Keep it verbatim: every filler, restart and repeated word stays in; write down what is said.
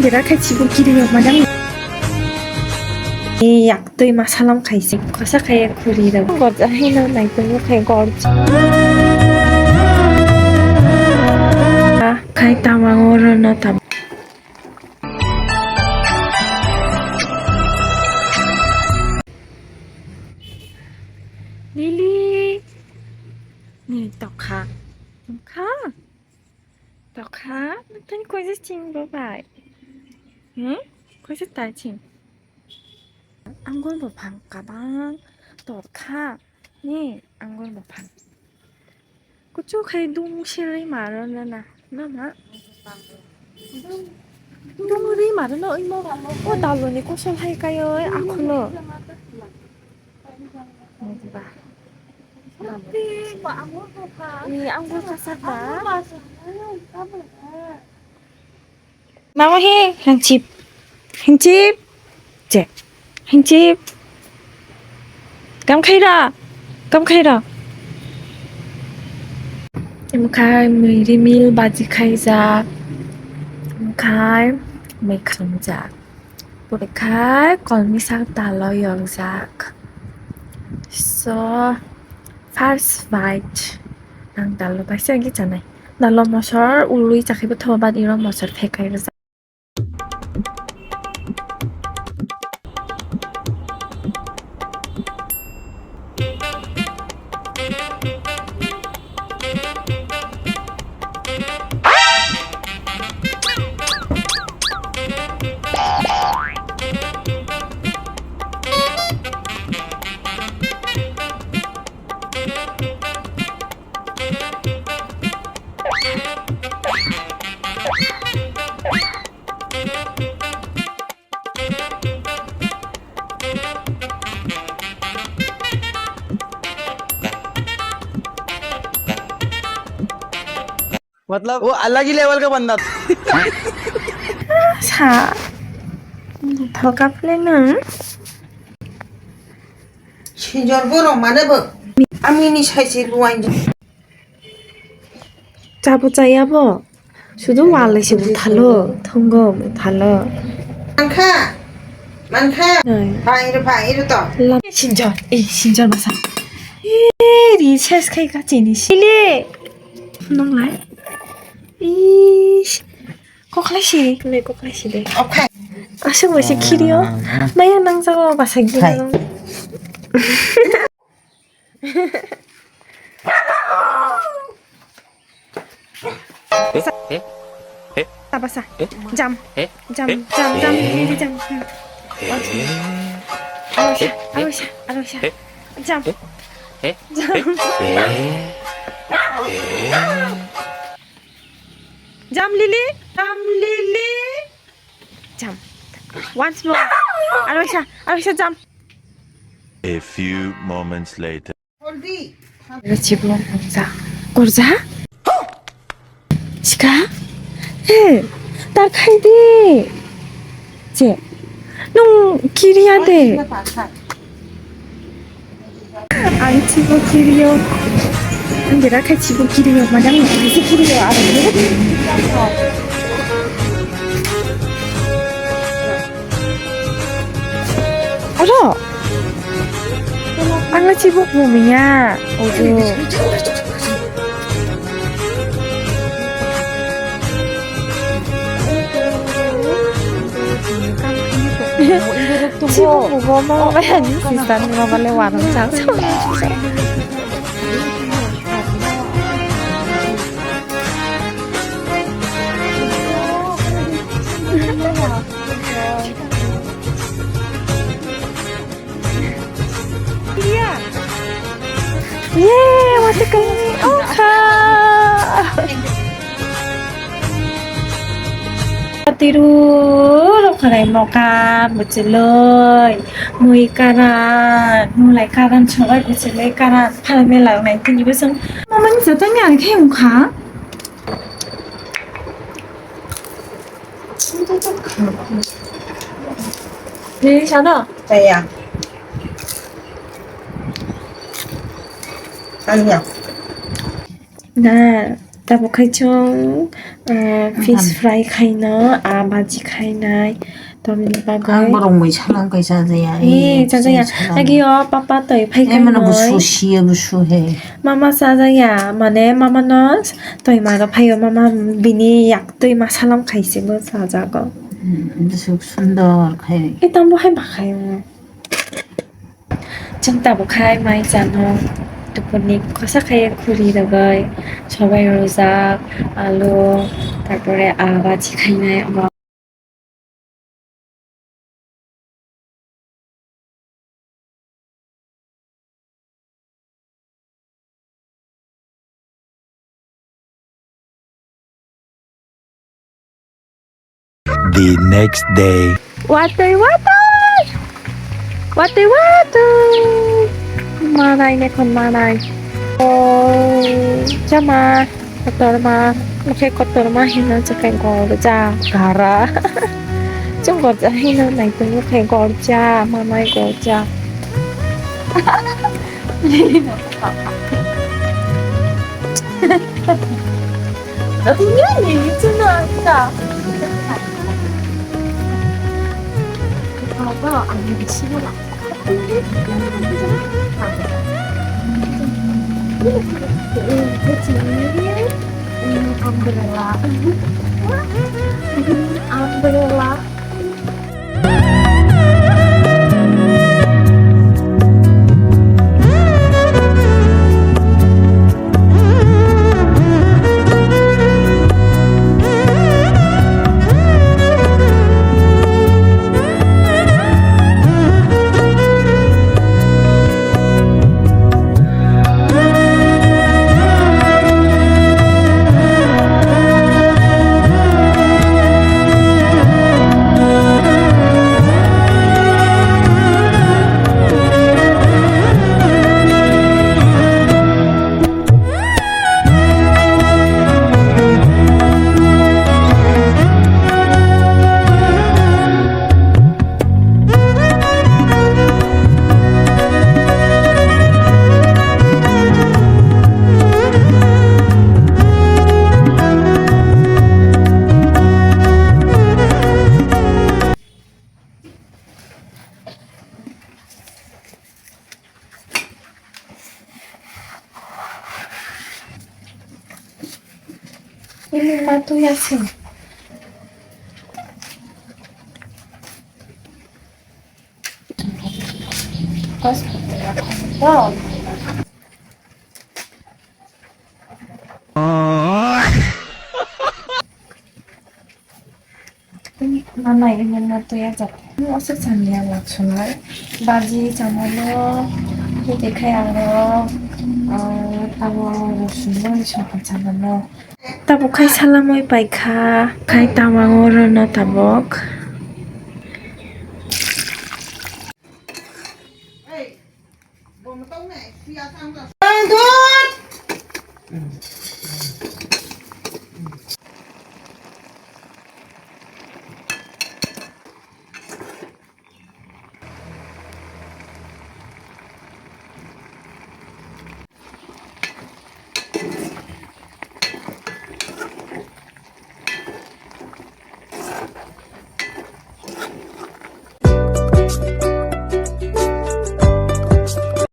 Bera khai chibu kiri rok madam. E yak twi masalam khaisi. Khosa khai khuri rok. Gorja hino nai twi khai gorja. Khai tamang oro no tam. Lily. Ni tokha. Tokha. Tokha, nokthani koisa chini bo bai? Hmm? Koisa tai chini? Anggur buphang kabang tokha. Ni anggur buphang. Kuchuk khai dung sirwi maro na na. Na na. Dung ri maro no imo. O daloni kosol hai kayo akhulo. Ni anggur kasak ba. Nawa he, hangchip. Hangchip. Che. Hangchip. Kam khaira. Kam khaira. Mkhai mui rimil baji khaijak. Mkhai mui khamjak. Pore khai kolmi sak talo yokjak. So, first bite. Ang dalo kaisa agi chanai. Dalo mosor ului chakhibo thoba bad iro mosor phekai rwjak. मतलब वो अलग ही लेवल का बंदा था। Sa. Thoka phle nung. Sinjor borok mane bo. Amini sai se luai. Chabo chaya bo. Sudu wal se buthalo, thongo buthalo. Mankha. Mankha. Nai. Pai ro pai ro to. La sinjor, eh sinjor masa. Eh ri ses khai ka chini sile. Nong lai. Ish. Koklai si. Nai koklai si de. Okhai. Asuk bai se khirio. Maya nang jago basa gina. Basa. Basa. Jam. Jam, jam, jam, jam. Arusha, arusha, arusha. Jam. Jam. Jam, Lily. Jam, Lily. Jam. Once more. Arusha, arusha, jam. A few moments later. Rachiblo gorja. Gorja? Sika? He, tar khai de. Che. Nung kiriya de. Ang chibo kiriyo. Ang bera khai chibo kiriyo. Madam, ang si kiriyo. Aro. Ang na chibuk bo miya. Ojo. Chibuk bo mo ba ya ni sister ni mo ba le warung chang. Iya. Ye, wati kami oka. Tiru rokharai moka bwchwlwi mui karan mulai karan sobai bwchwlwi karan phala mela nai tini bwswng. Mamani jotoni ang khe wngkha. Lili sano? Kaya. Kaya. Na, tabuk khai chwng Eh, fish fry khaino, ah, bhaji khainai, toboni bagwi. Ang borok mui salam kai chajaya. Eh, eh, chajaya. Salam. Agi o papa toi phai eh, mano khainoi. Busu siya busu he. Mama chajaya, mane mama no toi maro phaio, mama bini yak toi ma salam khaisi bo chajago. Hmm, busu sundor khai. Eh, tambo hai bakhayo. Chwng tabuk khai mai chano, tupurni kosa khai khuri rwgwi, sobai rwjak, alu, tarpore, ah, bhaji khainai omo. The next day. Watwi, watwi! Watwi, watwi! Manai, nekhon manai. Oh, chama, kotorma, mokhe kotorma hino chwkhe gorja, gara. Chwng gorja hino naitung mokhe gorja, manai gorja. Umbrella. Umbrella. Ini matu yasin. Pas. Wow. Manai ini matu ya jat. Ini osok sania laksunai. Baji chamano. Ini dekhai aro. Ah, tawa rosun no isok chamano. Tabuk khai salamoi paikha, khai tawang oro no tabuk.